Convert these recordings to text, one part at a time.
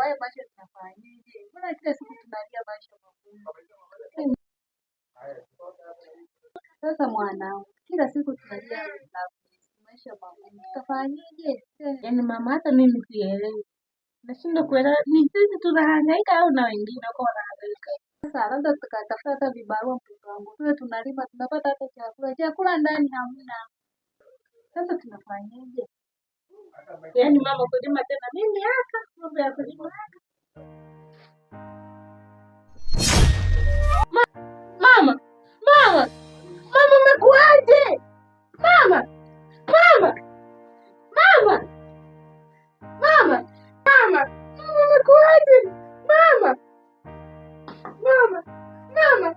Haya maisha tunafanyaje? Mbona kila siku tunalia maisha magumu? Sasa mwanangu, kila siku tunalia maisha magumu, tutafanyaje? Yaani mama, hata mimi sielewi, nashindwa kuelewa ni sisi tunahangaika au na wengine wako wanahangaika. Sasa labda tukatafuta hata vibarua, mtoto wangu, tuwe tunalima tunapata hata chakula, chakula ndani hamna. Sasa tunafanyaje? Yaani mama, kulima tena mimi haka mambo ya kulima haka. Mama, mama, mama, umekuaje? Mama, mama, mama, mama, mama, mama, umekuaje? Mama, mama, mama,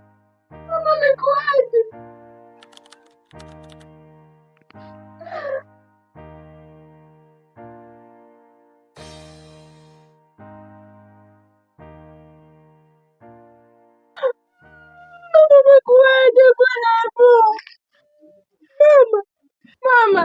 mama, umekuaje? Mama, umekuaje bwana hapo? Mama, mama.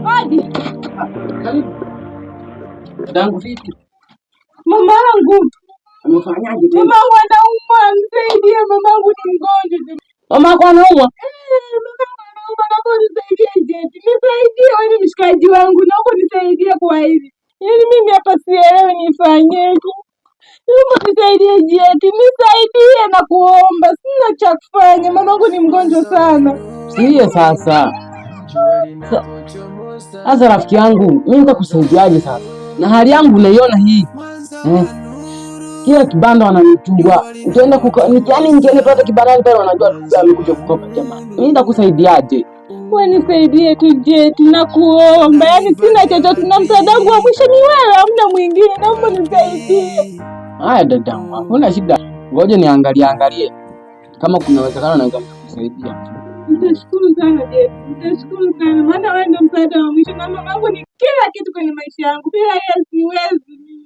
Hadi Karibu. Dadangu vipi? mamangu, Amefanyaje tena? Mamangu anaumwa, msaidie, mamangu ni mgonjwa. Mama yako anaumwa? Eh, mamangu anaumwa, naomba unisaidie Jeti, nisaidie wewe ni mshikaji wangu, naomba unisaidie kwa hili. Yaani mimi hapa sielewi nifanyeje. Naomba nisaidie Jeti, nisaidie na kuomba, sina cha kufanya, mamangu ni mgonjwa sana. Siye sasa. Sasa rafiki yangu, mimi nitakusaidiaje sasa? Na hali yangu unaiona hii. Eh? Kila kibanda wananijua. Utaenda kuka, yaani nikienda pata kibandani pale wanajua amekuja kukopa jamani. Mimi nitakusaidiaje? Wewe nisaidie tu Jeti, nakuomba. Yaani sina chochote na msaada wangu wa mwisho ni wewe, hamna mwingine. Naomba nisaidie. Haya dadangu, hakuna shida. Ngoja niangalie angalie kama kuna uwezekano naweza kukusaidia. Nitashukuru sana Jeti, nitashukuru sana maana wewe ndio msaada wa mwisho na mamangu ni kila kitu kwenye maisha yangu, bila yeye siwezi mimi.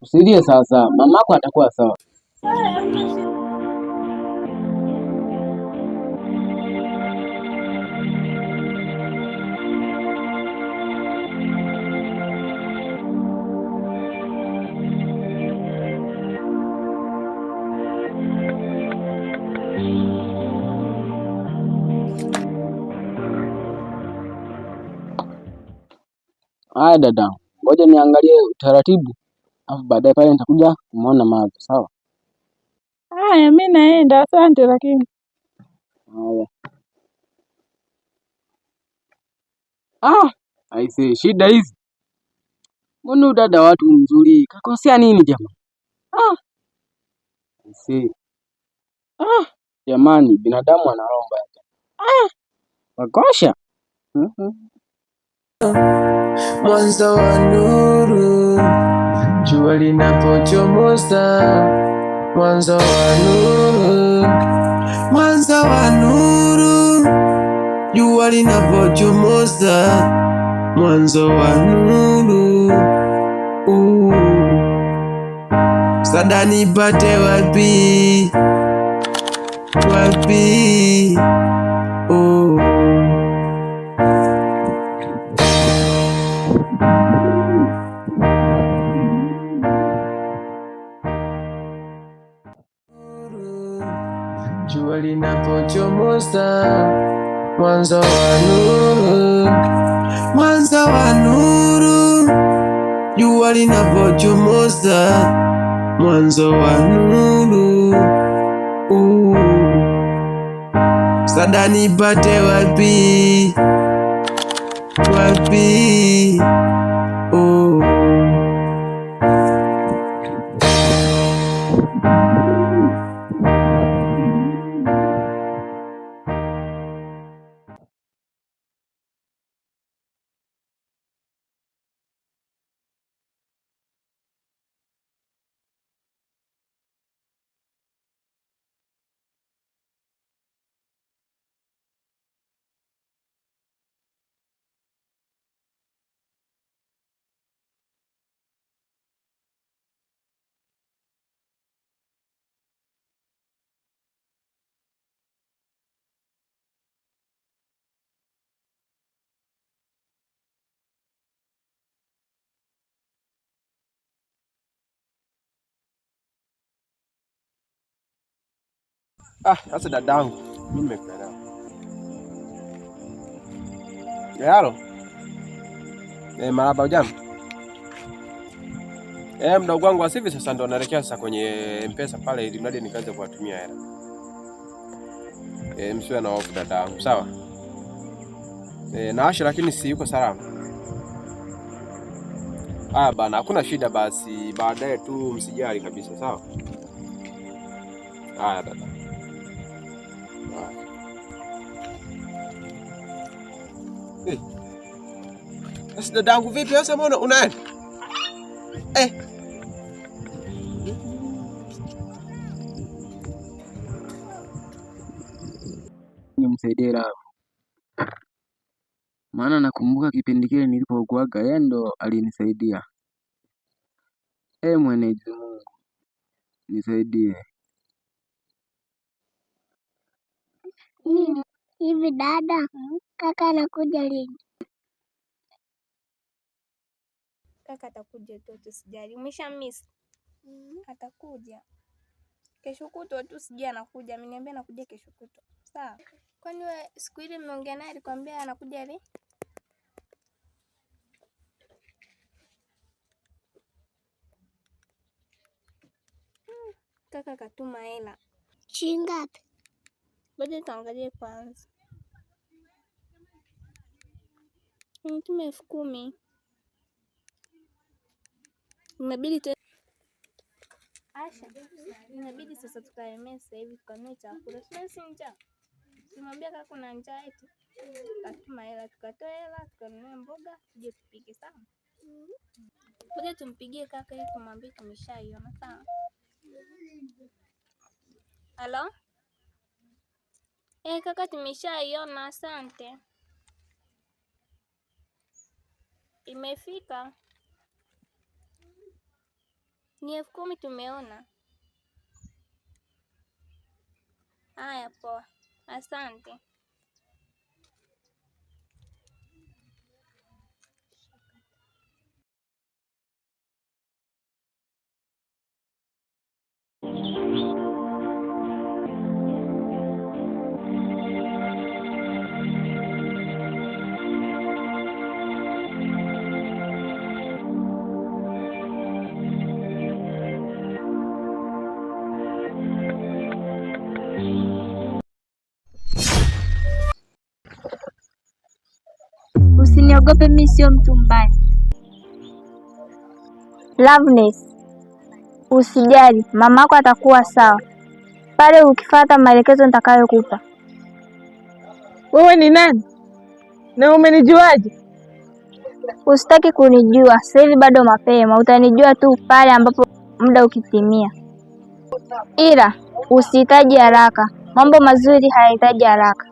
Usilie sasa, mamako atakuwa sawa. Haya, hamna shida. Haya dadangu, ngoja niangalie utaratibu, alafu baadaye pale nitakuja kumuona mama, sawa? Haya, mi naenda, asante lakini. Haya. Ah, aisee, shida hizi. Mbona dada watu mzuri kakosea nini jamani? Ah, aisee. Ah, jamani, binadamu ana roho mbaya. Ah, wakosha. Mhm. Mwanzo wa nuru, jua linapochomoza, mwanzo wa nuru, mwanzo wa nuru, jua linapochomoza, mwanzo wa nuru. Sada nipate wapi? Wapi? Oh. Jua linapochomoza, mwanzo wa nuru, mwanzo wa nuru, jua linapochomoza, mwanzo wa nuru. Sada nipate wapi? Wapi? Oh. Ah, sasa dadangu, mimi nimekuelewa. Halo. Marhaba, hujambo? Mdogo wangu asivi sasa ndo naelekea sasa kwenye M-Pesa pale ili mradi nikaanze kuwatumia hela. Msiwe na hofu dadangu, sawa? Na Asha lakini si yuko salama? Ah bana, hakuna shida basi, baadaye tu msijali kabisa, sawa? Haya dada. Sasa dadangu vipi sasa, mbona unaenda? Nimsaidie Love, maana nakumbuka kipindi kile nilipouguaga yeye ndo alinisaidia. Ee Mwenyezi Mungu nisaidie. Hivi dada, kaka anakuja lini? Kaka atakuja tu, tusijali. Umesha miss? Atakuja kesho kutwa tu, sijui anakuja. Ameniambia anakuja kesho kutwa. Sawa. Kwani wewe siku ile mmeongea naye alikwambia anakuja lini? Kaka katuma hela. Shilingi ngapi? Ngoja tuangalie kwanza. Ametuma 10,000. Inabidi tu Asha, inabidi sasa tukaemee sasa hivi tukanunue chakula. Si njaa. Tumwambia kaka kuna njaa eti. Katuma hela, tukatoa hela, tukanunue mboga, tuje tupike, sawa? Ngoja tumpigie kaka ili tumwambie tumeshaiona, sawa? Halo? Kaka tumeshaiona, asante. Imefika. Ni 10,000 tumeona. Haya poa. Asante. Usiniogope, mimi sio mtu mbaya. Loveness, usijali, mamako atakuwa sawa pale ukifuata maelekezo nitakayokupa. Wewe ni nani na umenijuaje? Usitaki kunijua sasa hivi, bado mapema. Utanijua tu pale ambapo muda ukitimia, ila usihitaji haraka. Mambo mazuri hayahitaji haraka.